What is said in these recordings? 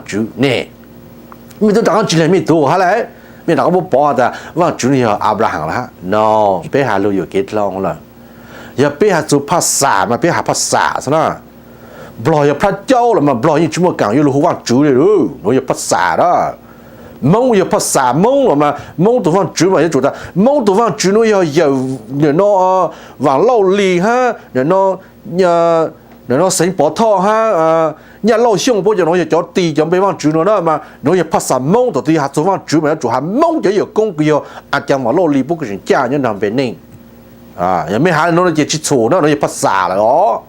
Tswv ne. Mej tub rov qaab tsi le mej tug hab le, mej rov qaab pab pov tas Vaajtswv nwg yog Aplahaam lawm hab no. Peb has lug yuam kev dlhau lawm. Yog peb has txug phaj xaj mas peb has phaj xaj xwb na. Nplog yog plab caub los mas Nplog yeej tsi muaj kaam yuav lug hu Vaajtswv le lawm, nuav yog phaj xaj na. Moob yog phaj xaj Moob los mas Moob tug Vaajtswv mas yuav tsum tas Moob tug Vaajtswv nuav yog yawm, nim no Vaam Lauj Lis hab nim no Xeev Pov Thoj hab Nyaj Lauj Xyooj, puab cov nuav yog cov tis cov npe Vaajtswv nuav na, mas nuav yog phaj xaj Moob. Thaum twg has txug Vaajtswv mas yuav tsum has Moob cov yawm koob kws yog a caa Vaam Lauj Lis puab kws tseem caj nyob nrag Npe Neej. Yog mej has le nuav no ces tsi txhum na, nuav yog phaj xaj lawm os.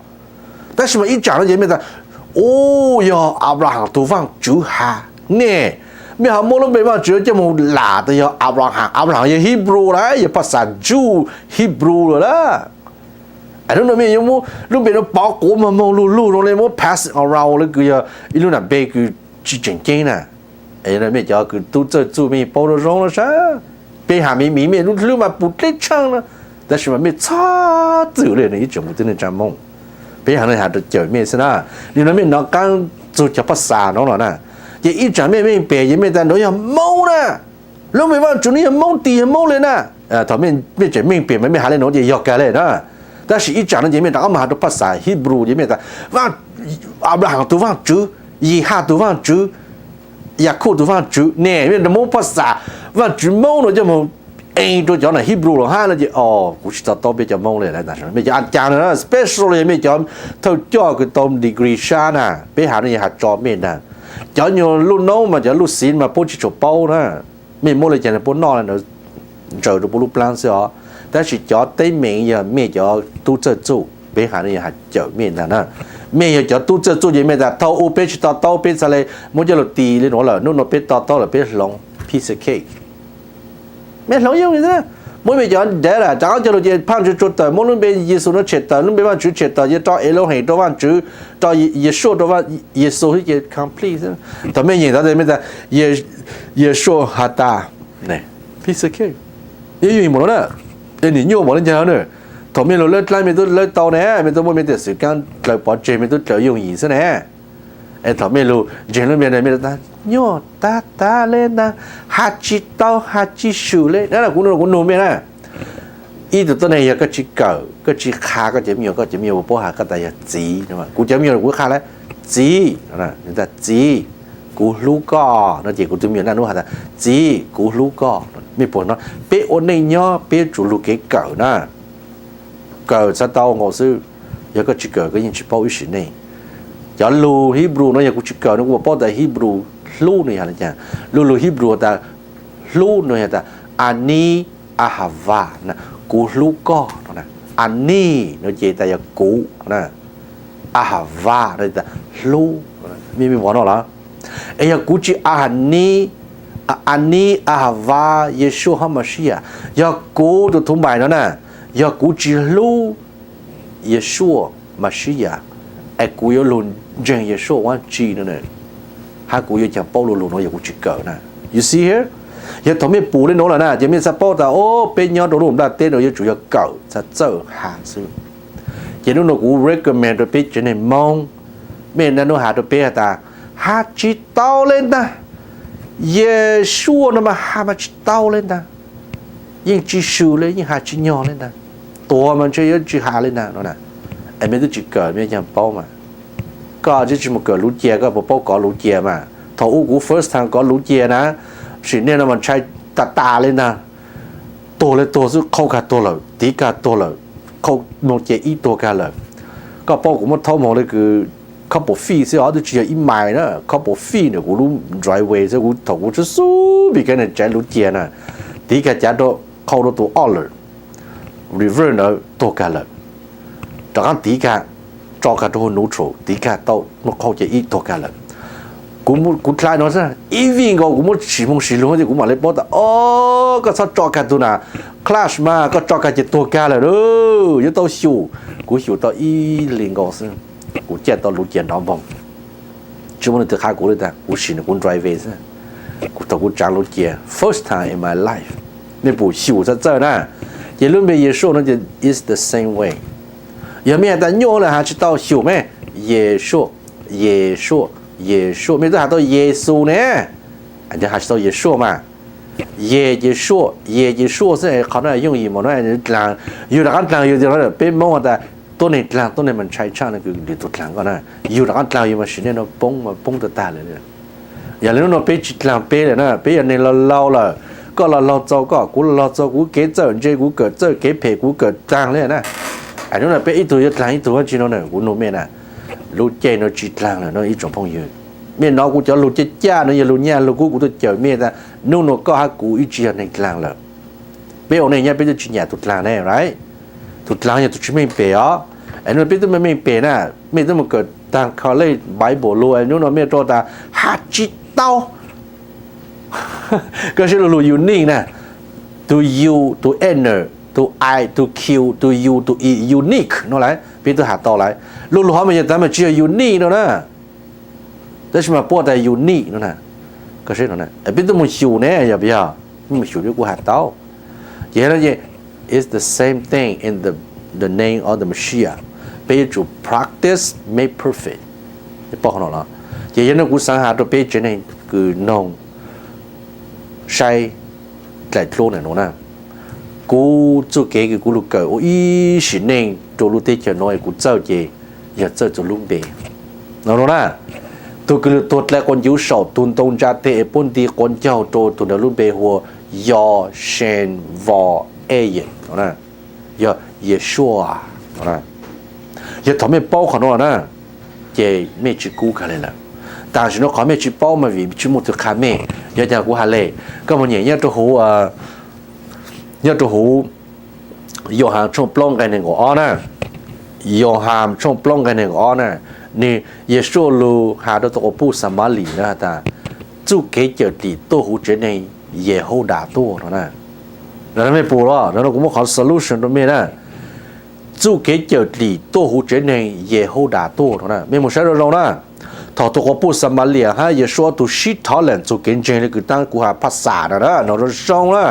Tab sis mas ib tsam no ces mej tas, u, yog Aplahaam tug Vaajtswv has ne. Mej ho muab lub npe Vaajtswv coj moog lam tas yog Aplahaam, Aplahaam yog Hebrew lawm, yog phaj xaj Jew, Hebrew lawm na. Hnub no mej yuav muab lub npe nuav pov quav moog moog lug lug zoo le muab pass around le kws yog ib lub nam npe kws tsi tseem ceeb na. Mej cov kws tub txawj txuj mej paub zoo zoo no sab, peb has miv miv mej lub hlwb mas pum dleb tshaaj na. Tab sis mas mej txhob txwm le nwg ib tsoom kwv tij neej tsaa Moob. Peb has le has rua cawm mej xwb na. Nim no mej nov qaab txug cov phaj xaj nuav los na, ces ib tsam mej meej pem ces mej tas nuav yog Moob na. Lub npe Vaajtswv nuav yog Moob tis yog Moob le na. Thaum mej tseem meej pem mas mej has le nuav ces yog kag le na. Tab sis ib tsam no ces mej rov qab moog has rua phaj xaj Hebrew ces mej tas Aplahaam tug Vaajtswv, Yehaj tug Vaajtswv, Yakub tug Vaajtswv ne. Mej muab phaj xaj Vaajtswv Moob nuav coj moog ees rua cov nam Hebrew los hab no ces, o, kuv tsi to taub peb cov Moob le. Mej cov a caa nuav special yog mej cov thawj coj kws tau degree sab na, peb has nuav yog has tso mej ntag. Cov nyuag luj noob mas cov luj xiv mas puab tsi tshua paub na. Mej muab le caag puab noj le ntsaws rua puab lub plaab xwb os. Tab sis cov teeb meem yog mej cov tub txawj txuj, peb has nuav yog has cawm mej ntag na. Mej yog cov tub txawj txuj ces mej tas thaum u peb tsi to taub peb txhad le muab coj lug tis le nuav lawm, nub nua peb to taub lawm peb hloov piece of cake. Mej hloov yooj yim xwb. Muab mej cov data rov qab coj lug ces phaaj tsua tsua tawm, muab lub npe Yexus nuav tshem tawm, lub npe Vaajtswv tshem tawm, yuav rau Elohim rau Vaajtswv, rau Yeshua rau Yexus ces complete xwb. Thaum mej nyeem tau mej tas Yeshua has tas, piece of cake, yooj yim npaum no na. Es nwg nyuaj npaum le caag na. Thaum mej lug lawb dlaab mej tub lawb tau ne, mej tub muab mej tej xwm kaab dlaws pov tseg mej tub dlaws yooj yim xwb ne. Es thaum mej lug ntseeg lub npe ne mej tas nyuaj tag tag le ntag, has tsi tau has tsi swm le na. Kuv, kuv nug mej na, ib tug tuab neeg yog koj tsi kawm koj tsi qha koj cov me nyuam, koj cov me nyuam puas paub has koj tas yog txiv? Kuv cov me nyuam kuv qha le, txiv, txiv, kuv hlub koj no ces kuv tug me nyuam naj nub has tas txiv kuv hlub koj. Mej puas nov, peb ua neej nyob peb yuav tsum lug kev kawm na. Kawm txhad tau nkaus xwb, yog koj tsi kawm koj yeej tsi paub ib sim neej. Cov lug Hebrew no yog kuv tsi kawm no kuv puas paub tas Hebrew hlub no yog le caag. Lub lug Hebrew tas hlub no yog tas ani ahava, kuv hlub koj no. Ani no ces tas yog kuv, ahava no tas hlub. Mej, mej pom no los? Es yog kuv tsi ani, ani ahava Yeshua HaMashiach, yog kuv tus thuv npais no na, yog kuv tsi hlub Yeshua Mashiach, es kuv yuav lug ntseeg Yeshua Vaajtswv no, hab kuv yuav caag paub lug lug no yog kuv tsi kawm na. You see here? Yog thaum mej pum le nuav lawm na ces mej txhad paub tas o, peb nyob rua lub nplaj teb no yuav tsum yog kawm txhad txawj has xwb. Ces nub nua kuv recommend rua peb tsev neeg Moob, mej naj nub has rua peb has tas has tsi tau le ntag, Yeshua no mas has mas tsi tau le ntag, yeej tsi swm le, yeej has tsi nyog le ntag, tuag mas ntshe yuav tsi has le ntag no. Es mej tub tsi kawm mej caag paub mas. Koj tsi tsi moog kawm luv cia koj puas paub kov luv cia mas? Thaum u kuv first time kov luv cia na, sim neej no mas ntshai tas tas le ntag. Tuag le tuag xwb, qhau kag tuag lawm, tiv kag tuag lawm, qhau moog cia ib tuag kag lawm. Koj paub kuv muab thaub moog le kws couple feet xwb os, twb tsi yog ib mais na, couple feet ntawm kuv lub driveway xwb, kuv thaum kuv sub sub pim kev na tsaav luv cia na, tiv kag cav rua, qhau rua tus ob lawm, reverse ntawd tuag kag lawm, rov qaab tiv kag, tso kag rua huv neutral, tiv kag tau muab qhau cia ib tuag kag lawm. Kuv, kuv dlhau no xwb, ib vij nkaus kuv muab sim moog sim lug ces kuv mam le paub tas o, koj txhob tso kag tug na, clutch mas koj tso kag ces tuag kag lawm, yuav tau xyum. Kuv xyum tau ib hlis nkaus xwb, kuv caij tau luv cia nrov npoog. Tsi muaj leej twg qha kuv le tas, kuv sim nrug kuv driveway xwb. Kuv thaum kuv tsaav luv cia first time in my life, mej pum xyum txhad txawj na. Ces lub npe Yeshua no ces it's the same way. Yog mej has tas nyuaj le has tsi tau, xyum mej, Yeshua, Yeshua, Yeshua, mej twb has tau Yexus ne, cov has tsis tau Yeshua mas. Ye Yeshua, Ye Yeshua xwb, qhov no yooj yim mas no dlaag, yug rov qab dlaag yug tias no, peb Moob has tas tuab neeg dlaag tuab neeg mas ntshai tshaj no kws lwm tug dlaag koj na, yug rov qab dlaag yug mas sim neej no poob mas poob tag tag lawm. Yog li hnub no peb tsis dlaag peb lawm na, peb yog neeg laug laug lawm, koj laug laug txaus koj, kuv laug laug txaus kuv, kev txawj ntse kuv kawm, txawj kev phem kuv kawm taag li na. Hnub no peb ib tug yuav dlaag ib tug dab tsi no na, kuv nug mej na, lub caij no tsis dlaag lawm no ib tsoom phooj ywg. Mej nov kuv cov lug caj caj no yog lug nyaj lug kub kuv tuaj cawm mej tas, hnub no koj hab kuv ib tsi yog neeg dlaag lawm. Peb ua neej nyob peb twb tsis nyam tug dlaag ne, right? Tug dlaag yog tug tsis meej pem os. Es hnub no peb twb meej meej pem na, mej twb mus kawm taag college Bible lug, hnub no mej rau tas has tsis tau. Koj saib lug lug unique na, tug U, tug N, tug I, tug Q, tug U, tug I, unique no lawm peb twb has tau lawm. Lug lug hov mas yog tas mas tsis yog unique no na. Tab sis mas puab tas unique no na. Koj saib no, peb twb mus xyum ne, yog puas yog? Peb mus xyum peb kuj has tau. Ces yog no ces it's the same thing in the, the name of the Messiah. Peb yuav tsum practice make perfect. Peb paub qhov no los? Ces yog no kuv xaav has rau peb tsev neeg kws noog saib dlaim dluab ntawm nuav na. Kuv txuj kev kws kuv lug kawm ua ib sim neej rua lub teb chaws nuav es kuv txawj ces yog txawj txug lub npe no na. Tug kws lug tuag dlai quas ncuv saum tug ntoo ntsa teg es puab nti quav ncaug rua tug ntawd lub npe hu ua Yoshev Vo Eye, yog Yeshua. Yog thaum mej paub qhov nuav na, ces mej tsis kub kag li lawm. Tam sim no qhov mej tsis paub mas vim tsis muaj tug qha mej. Yog caag kuv has le, koj mus nyem nyob rua huv, nyob rua huv Yauhas tshooj plaub nqe neeg nkaum ob na. Yauhas tshooj plaub nqe neeg nkaum ob na, nwg Yeshua lug has rua tug quas puj Xamalis na has tas, txuj kev cawm dlim tuaj huv tsev neeg Yehuda tuaj no na. Mej pum los no, kuv muab qhov solution rua mej na. Txuj kev cawm dlim tuaj huv tsev neeg Yehuda tuaj no na, mej mus saib zoo zoo na. Thaum tug quas puj Xamalis hab Yeshua ob tug sib thov lees txug kev ntseeg le kws taab kuv has phaj xam no na, no zoo zoo na.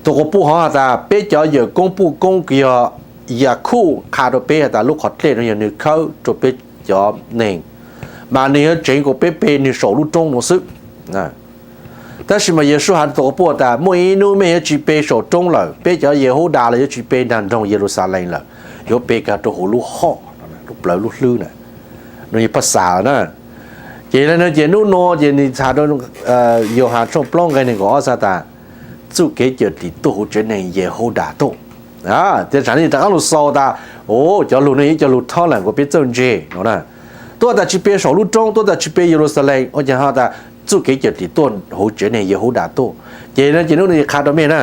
Tug quas puj hov has tas, peb cov yawm koob puj koob kws yog Yakub qha rua peb has tas lub qhov dlej no yog nwg khawb rua peb cov neeg, mas nwg yuav tseev kuas peb pe nwg saum lub roob nuav xwb. Tab sis mas Yeshua has rua tug quas puj tas, muaj ib nub mej yuav tsis pe saum roob lawm, peb cov Yehuda los yuav tsis pe nraag nroog Yeluxalees lawm, yuav pe kag rua huv lub hoj, lub plawv lub hlwb na. Nwg yog phaj xam na. Ces le no ces nub nua ces nwg has rua Yauhas tshooj plaub nqe neeg nkaum ob xav tas, txuj kev cawm dlim tuaj huv tsev neeg Yehuda tuaj. Tej zaum nwg rov qaab lug xaus tas, cov lug no yog cov lug thob lees kuas peb txawj ntse no na. Tuaj tas tsis pe saum lub roob, tuaj tas tsis pe Yeluxalees, ua caag has tas txuj kev cawm dlim tuaj huv tsev neeg Yehuda tuaj. Ces no ces nub nua qha rua mej na,